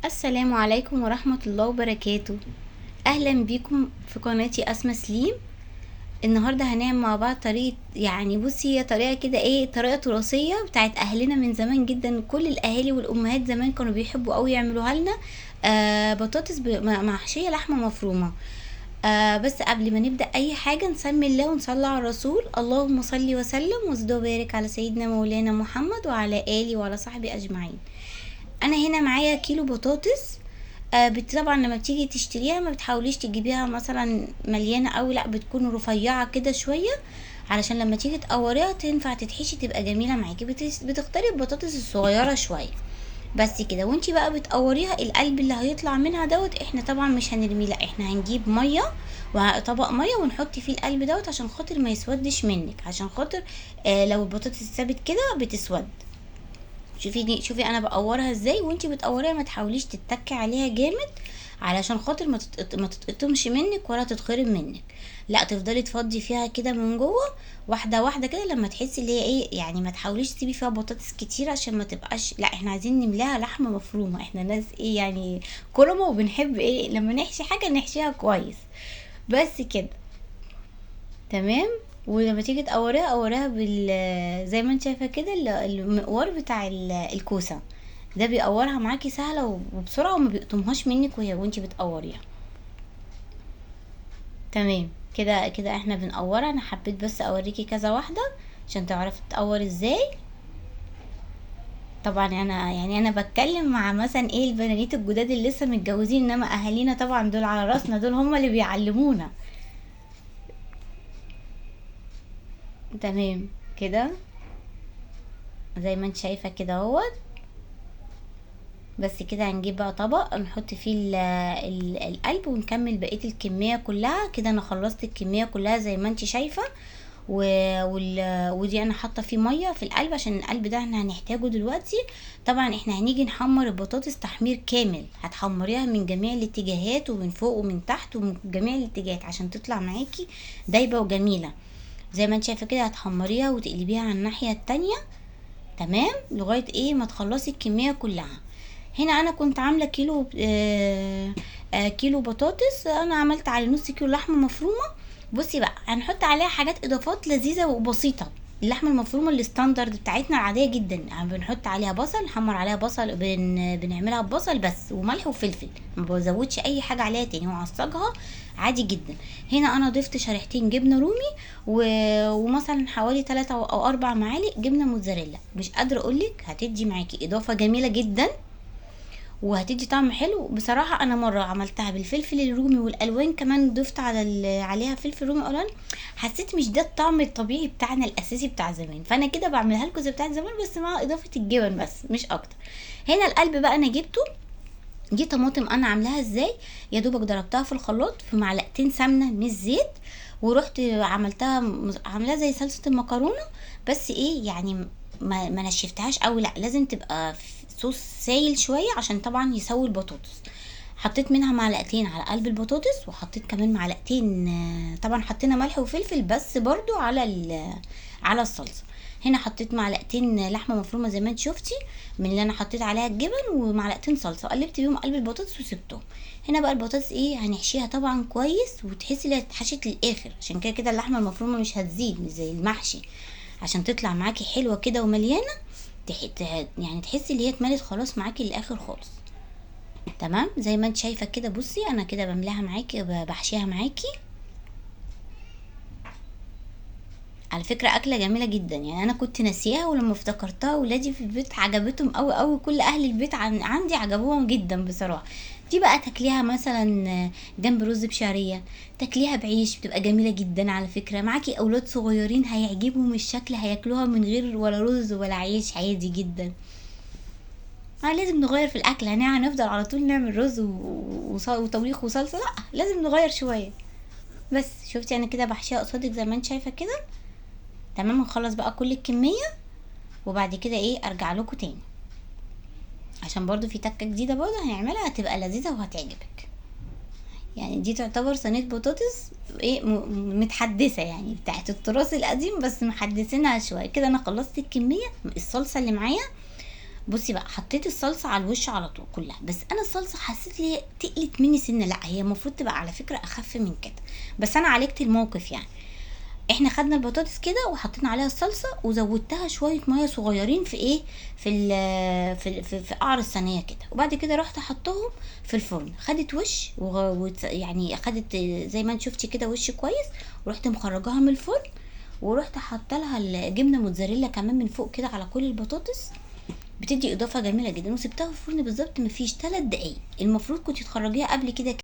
السلام عليكم ورحمة الله وبركاته. اهلا بيكم في قناتي اسماء سليم. النهاردة هنعمل مع بعض طريقة، يعني بصي هي طريقة كده ايه، طريقة تراثية بتاعت اهلنا من زمان جدا. كل الاهالي والامهات زمان كانوا بيحبوا قوي يعملوها لنا، بطاطس محشية لحمة مفرومة. بس قبل ما نبدأ اي حاجة نسمي الله ونصلي على الرسول. اللهم صل وسلم وزد وبارك على سيدنا مولانا محمد وعلى آله وعلى صحبه اجمعين. انا هنا معايا كيلو بطاطس. طبعا لما بتيجي تشتريها ما بتحاوليش تجيبيها مثلا مليانة قوي، لا بتكون رفيعة كده شوية علشان لما تيجي تقوريها تنفع تتحشي تبقى جميلة معاكي. بتختاري البطاطس الصغيرة شوية بس كده، وانتي بقى بتقوريها القلب اللي هيطلع منها دوت احنا طبعا مش هنرميه، لا احنا هنجيب مية وطبق مية ونحط فيه القلب دوت عشان خاطر ما يسودش منك، عشان خاطر لو البطاطس اتسابت كده بتسود. شوفي انا بقورها ازاي، وانتي بتقوريها ما تحاوليش تتكي عليها جامد علشان خاطر ما تتقطمش منك ولا تتخرب منك، لا تفضلي تفضي فيها كده من جوه واحدة واحدة كده لما تحسي اللي هي ايه، يعني ما تحاوليش تسيبي فيها بطاطس كتير عشان ما تبقاش، لا احنا عايزين نملاها لحمه مفرومه، احنا ناس ايه يعني كرمه وبنحب ايه لما نحشي حاجة نحشيها كويس بس كده، تمام. ولما تيجي تقوريها قوريها زي ما انت شايفه كده المقوار بتاع الكوسه ده بيقورها معاكي سهلة وبسرعة وما بيقطمهاش منك وانت بتقوريها. تمام كده كده احنا بنقورها. انا حبيت بس اوريكي كذا واحدة عشان تعرفي تقور ازاي. طبعا انا يعني انا بتكلم مع مثلا ايه البنانيت الجداد اللي لسه متجوزين، انما اهالينا طبعا دول على راسنا، دول هم اللي بيعلمونا. تمام كده زي ما انت شايفه كده اهوت. بس كده هنجيب بقى طبق نحط فيه القلب ونكمل بقية الكمية كلها كده. انا خلصت الكمية كلها زي ما انت شايفه، ودي انا حاطه فيه مية في القلب عشان القلب ده احنا هنحتاجه دلوقتي. طبعا احنا هنيجي نحمر البطاطس تحمير كامل، هتحمريها من جميع الاتجاهات ومن فوق ومن تحت ومن جميع الاتجاهات عشان تطلع معاكي دايبه وجميلة زي ما انت شايفه كده. هتحمريها وتقلبيها على الناحية التانية، تمام، لغاية ايه ما تخلصي الكمية كلها. هنا انا كنت عامله كيلو بطاطس، انا عملت على نص كيلو لحمه مفرومه. بصي بقى هنحط عليها حاجات اضافات لذيذة وبسيطة. اللحمة المفرومه ال standard بتاعتنا العادية جدا، يعني بنحط عليها بصل، نحمر عليها بصل، بنعملها ببصل بس وملح وفلفل، ما بزودش اي حاجة عليها تاني، وعصجها عادي جدا. هنا انا ضفت شريحتين جبنه رومي ومثلا حوالي 3 او 4 معالق جبنه موتزاريلا. مش قادرة اقولك هتدي معاكي اضافه جميلة جدا وهتدي طعم حلو بصراحة. انا مرة عملتها بالفلفل الرومي والالوان كمان، ضفت عليها فلفل رومي الوان، حسيت مش ده الطعم الطبيعي بتاعنا الاساسي بتاع زمان، فانا كده بعملها لكم زي بتاعت زمان بس مع اضافه الجبن بس مش اكتر. هنا القلب بقى انا جبته، دي طماطم انا عاملاها ازاي، يا دوبك ضربتها في الخلاط في معلقتين سمنه مش زيت، ورحت عملتها عاملاها زي صلصه المكرونه بس ايه يعني ما نشفتهاش قوي، لا لازم تبقى صوص سايل شوية عشان طبعا يسوي البطاطس. حطيت منها معلقتين على قلب البطاطس، وحطيت كمان معلقتين، طبعا حطينا ملح وفلفل بس برضو على الصلصه. هنا حطيت معلقتين لحمه مفرومه زي ما انت شفتي من اللي انا حطيت عليها الجبن، ومعلقتين صلصه، قلبت بيهم قلب البطاطس وسبتهم. هنا بقى البطاطس ايه هنحشيها طبعا كويس وتحسي انها اتحشت للاخر، عشان كده كده اللحمة المفرومه مش هتزيد مش زي المحشي، عشان تطلع معاكي حلوة كده ومليانة، يعني تحسي ان هي اتملت خلاص معاكي للاخر خالص. تمام زي ما انت شايفه كده. بصي انا كده بملاها معاكي، بحشيها معاكي. على فكرة اكله جميلة جدا، يعني انا كنت ناسياها ولما افتكرتها ولادي في البيت عجبتهم قوي قوي، كل اهل البيت عندي عجبوهم جدا بصراحة. دي بقى تاكليها مثلا جنب رز بشعريه، تاكليها بعيش، بتبقى جميلة جدا على فكرة. معاكي اولاد صغيرين هيعجبهم الشكل، هياكلوها من غير ولا رز ولا عيش عادي جدا. لازم نغير في الاكل، يعني هنفضل على طول نعمل رز وطبيخ وصلصه؟ لا لازم نغير شوية. بس شفتي انا كده بحشيها قصادك زي ما انت شايفه كده. تمام نخلص بقى كل الكمية وبعد كده ايه ارجع لكم تاني عشان برضو في تكه جديدة برضو هنعملها هتبقى لذيذة وهتعجبك. يعني دي تعتبر صينية بطاطس ايه متحدثه، يعني بتاعت التراث القديم بس محدثينها شوية كده. انا خلصت الكمية. الصلصه اللي معايا بصي بقى، حطيت الصلصه على الوش على طول كلها، بس انا الصلصه حسيت لي تقلت مني سنة، لا هي المفروض تبقى على فكرة اخف من كده، بس انا عالجت الموقف يعني. احنا خدنا البطاطس كده وحطينا عليها الصلصه وزودتها شوية مية صغيرين في ايه، في ال في في, في قعر الصينية كده، وبعد كده رحت حطهم في الفرن. خدت وش يعني خدت زي ما انت شفتي كده وش كويس، ورحت مخرجاها من الفرن، ورحت حاطه لها الجبنة موتزاريلا كمان من فوق كده على كل البطاطس، بتدي اضافه جميلة جدا. وسبتها في الفرن بالظبط مفيش 3 دقايق، المفروض كنت تخرجيها قبل كده.